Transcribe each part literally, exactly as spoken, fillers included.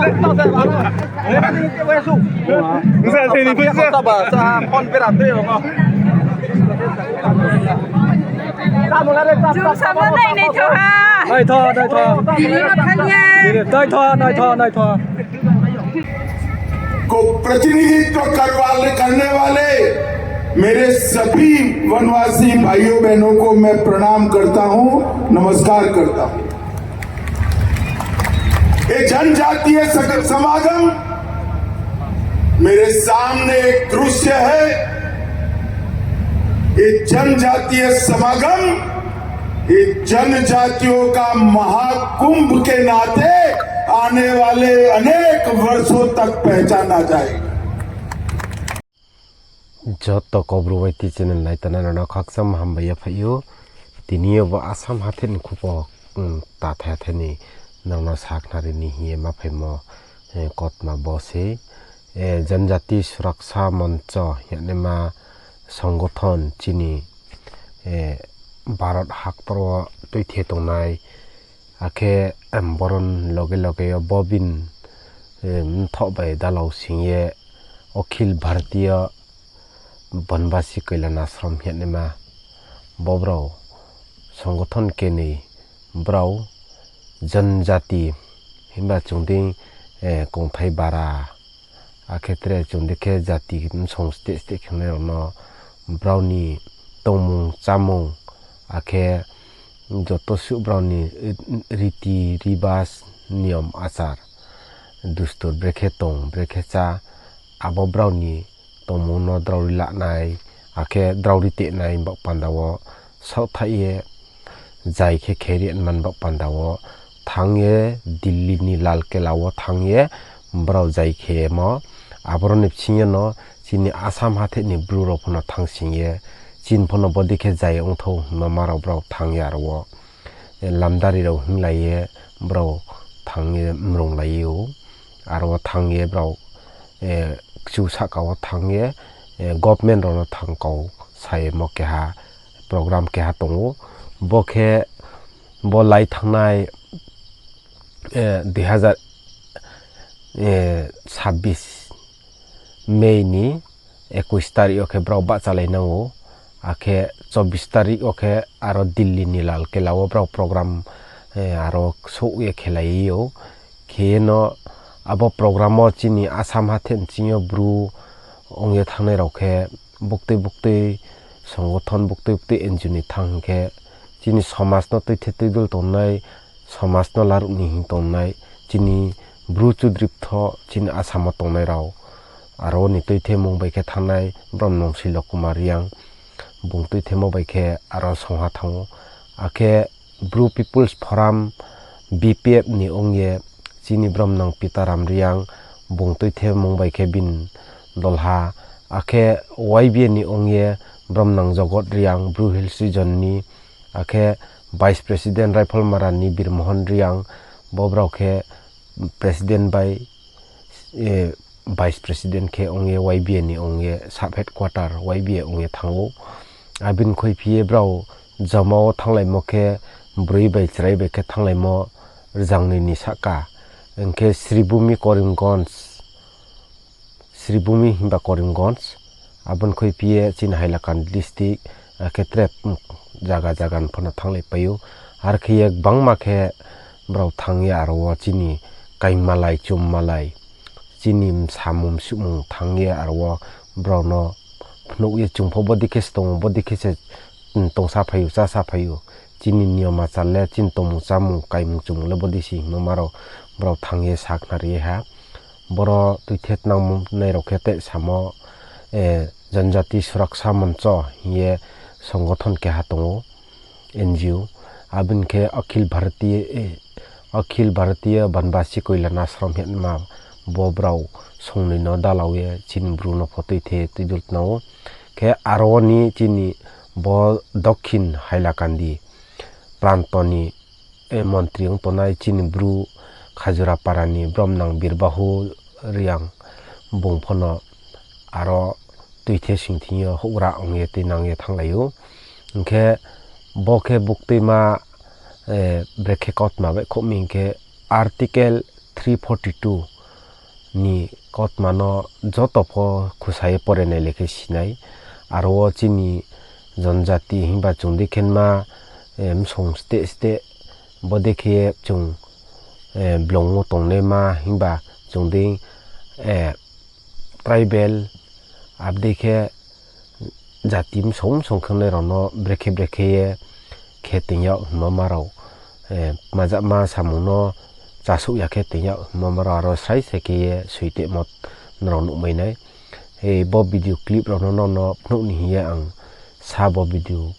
Chung sama nai naitho ha. Naitho, naitho. Naitho, naitho, naitho. को प्रतिनिधित्व करवा-, करने वाले मेरे सभी वनवासी भाइयों बहनों को मैं प्रणाम करता हूं, नमस्कार करता हूं। ये जनजातीय सग-, समागम, मेरे सामने एक दृश्य है, ये जनजातीय समागम, ये जनजातियों का महाकुंभ के नाते आने वाले अनेक वर्षों तक पहचाना जाएगा। Joto Kaubru Y T channel nai tongnai rao no khakchangma hambai yaphaih ou. Tini yo bo Assam hathe ni khupo, um, tathai hathe ni nrao no sakhnari ni hing ye ma phaimo, eh, kautma bo sei, eh, Janjati Suraksa Moncho hingnaima songothon chini, eh, Bharat haktor wo tuithe tongnai, akhe, em, boron loge loge yo bo bini, eh, mthoh bai dalao sing ye Akhil Bharatiya Banbasi Kalyan Ashram hingnaima bo brao songothon kenoi brao janjati himba chung dei, eh, kongthai bara, akhe tre chung dei khe jati bsong steh steh khenai rao no brao ni tongmung chámung, akhe joto suh brao ni riti ribas, niyom achar, dustur brekhe tong, brekhe chá, abo brao ni tongmung no drao ri lanai, akhe drao ri tenai baoh panda wo saohthaih ye, jai khe kheri man baoh panda wo thanng ye, Delhi ni Lal Kela wo thanng ye, brao jai khemo, aboro ni bsing yo no chini Assam hathe ni Bru rao pho no thanngsing ye, chini pho no bodei khe jai ongthou hingmo ma rao brao thanng ye aro wo, eh, lamdari rao hinglai ye brao thanng ye mrunglai ou, aro wo thanng ye brao, eh, kchu sahka wo thanng ye, eh, government rao no thanng kau sa ye mo keha program keha tong ou. Bo khe bo lai thanngnai, eh, dui hazar, eh, sabbish May ni ekush tarik yo khe brao bahchalainang ou, akhe chobbish tarik yo khe aro Delhi ni Lal Kela wo brao program, eh, aro souh ye khelai ou. Khe ye no abo program wo chini Assam hathe ni bsing yo Bru ong ye thanngnai rao khe buktui buktui songothon, buktui buktui N G O ni thanng hing khe chini somas no tuithe tuidul tongnai, somas no laruh ni hing tongnai, chini Bru chudri btho chini Assam wo tongnai rao, aro ni tuithemung bai khe thanngnai brao Nongsilok Kumar Reang, bung tuithemo bai khe aro songha thanng ou. Akhe Bru People's Forum, B P F ni ong ye chini bromnang Pitaram Reang, bung tuithemung bai khe bini dolha, akhe Y B A ni ong ye bromnang Jogot Reang, Bru Hills Region ni, akhe Vice President Raiphalmara ni Birmohon Reang, bo brao khe President bai, eh, Vice President khe ong ye Y B A ni ong ye sub headquarter Y B A ong ye thanng ou. Abini khuiphi ye brao joma wo thannglaimo khe broi bai chrai bai khe thannglaimo rzangnoi ni sahka. Hing khe Sribhumi Karimganj, Sribhumi himba Karimganj, abo ni khuiphi ye chini Hailakandi district, akhe tre, mm, zaga zaga ni pho no thannglaipai ou. Are khe ye gbangma khe brao thanng ye aro wo chini kaingmalai chummalai, chini samung msuhmung thanng ye aro wo brao no phnuh ye chung pho bodei khe se tong ou, bodei khe se, mm, tongsaphai ou, chásaphai ou. Chini niyom achar le, chini tongmung chámung, kaimung chumung le bodei se hingmo ma rao brao thanng ye sakhnari ye ha. Boro tuithe tnangnai rao khe te samo, eh, Janjati Suraksa Moncho hing ye songothon keha tong ou, N G O. Abini khe Akhil Bharatiya, eh, Akhil Bharatiya Banbasi Kalyan Ashram hingma bo brao songnoi no dalao ye chini Bru no pho tuithe tuidul tnang ou. Khe aro ni chini bo Dokhin Hailakandi pranto ni, eh, montri ong tongnai chini Bru Khajurapara ni bromnang Birbahu Reang, bung pho no aro tuithe singthing yo houhgra ong ye tuinang ye thannglai ou. Hing khe bo khe buktuima, eh, brekhe kautma baihkhouh mi hing khe Article three forty two, ni kautma no joto pho khusa ye pore nai le khe si nai. Aro wo chini jonjati himba chung dei khe ma, eh, msong steh steh, bo dei khe chung, eh, blong wo tongnaima himba chung dei, eh, tribal, abo dei khe jati msong msong khe nai rao no brekhe brekhe ye khe tong yag hingmo ma rao, eh, kmajama samung no chasouh ya khe tong yag hingmo ma rao aro srai se khe ye soi temo nrao nuhmai nai. Eh, bo video clip rao no nrao no phnuh ni hing ye ang sa bo video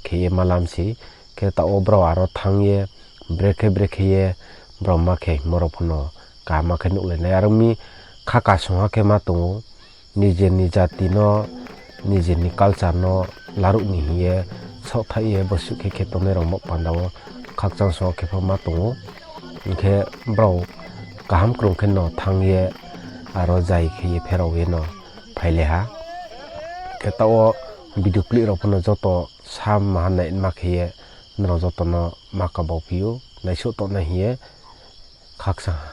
khe ye ma lam se. Khe taoh wo brao aro thanng ye brekhe brekhe ye brao ma khe hingmo rao pho no kaham khe nuhlai nai. Aro mi khaka songha khe ma tong ou. Nije ni jati no, nije ni culture no laruh ni hing ye, saohthaih ye bosuh khe khe tongnai rao mo panda wo khakchang songha khe pho ma tong ou. Hing khe brao kaham krung khe no thanng ye, aro zai khe ye pherao ye no phai le ha. Khe taoh wo video clip rao pho no joto sa maha nai ma khe ye, nrao joto no ma kabau phi ou, naisuh tongnai hing ye khakchang ha.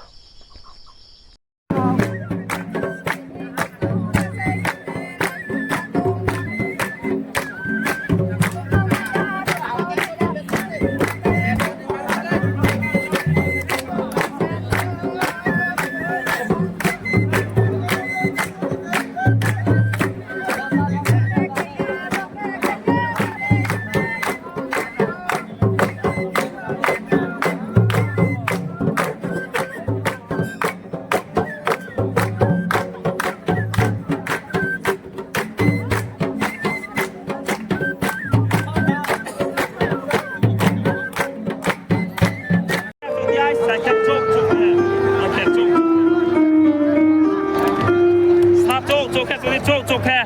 Sa chouh chouh khe, chouh chouh khe.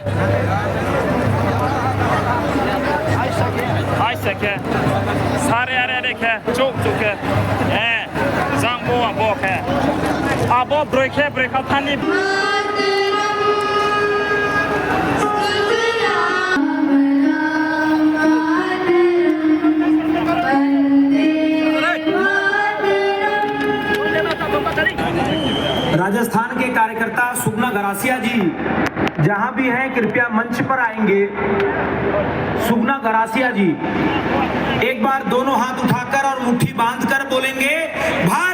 Ai se khe. Sare are are khe, chouh chouh khe. Eh, jang bo abo khe. Abo broi khe, broi kha thani. Rajasthan के कार्यकर्ता सुगना गरासिया जी जहां भी हैं, कृपया मंच पर आएंगे। सुगना गरासिया जी, एक बार दोनों हाथ उठाकर और मुट्ठी बांधकर बोलेंगे, भारत